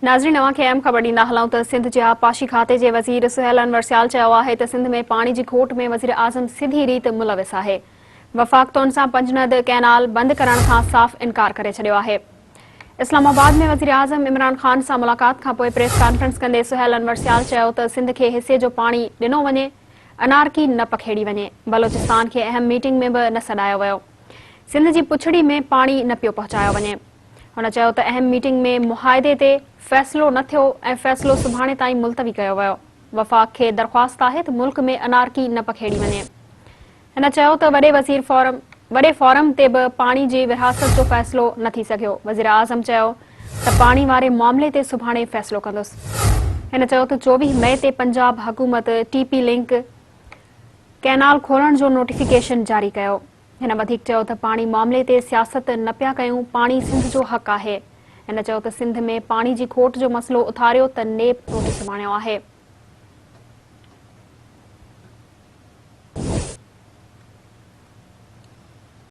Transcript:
ناظرين اوهان کي اهم خبر ڏيندا هلون ته سنڌ جي آبپاشي کاتي جي وزير سهيل انور سيال چيو آهي ته سنڌ ۾ پاڻي جي کوٽ ۾ وزيراعظم سڌي ريت ملوث آهي. وفاق تونسا پنجند ڪئنال بند ڪرڻ کان صاف انڪار ڪري ڇڏيو آهي. اسلام آباد ۾ وزيراعظم عمران خان سان ملاقات کانپوء پريس ڪانفرنس ڪندي سهيل انور سيال چيو ته سنڌ کي حصي جو پاڻي ڏنو وڃي، انارڪي نه پکيڙي وڃي، بلوچستان کي اهم ميٽنگ ۾ به نه سڏايو ويو، سنڌ جي پڇڙي ۾ پاڻي نه پيو پهچايو وڃي. هن چيو ته اهم ميٽنگ ۾ معاهدي تي فيصلو نه ٿيو ۽ فيصلو سڀاڻي تائين ملتوي ڪيو ويو، وفاق کي درخواست آهي ته ملڪ ۾ انارڪي نه پکيڙي وڃي. هن چيو ته وڏي وزير فورم وڏي فورم تي به پاڻي جي ورهاست جو فيصلو نه ٿي سگهيو، وزيراعظم چيو ته پاڻي واري معاملي تي سڀاڻي فيصلو ڪندس. هن چيو ته 24 مئي تي پنجاب حڪومت ٽي پي لنڪ ڪئنال کولڻ جو نوٽيفڪيشن جاري ڪيو. هن وڌيڪ چيو ته پاڻي معاملي تي سياست نه پيا ڪيون، پاڻي سنڌ جو حق آهي. هن چيو ته سنڌ ۾ پاڻي جي کوٽ جو مسئلو اٿاريو ته نيب نوٽيس اماڻيو آهي.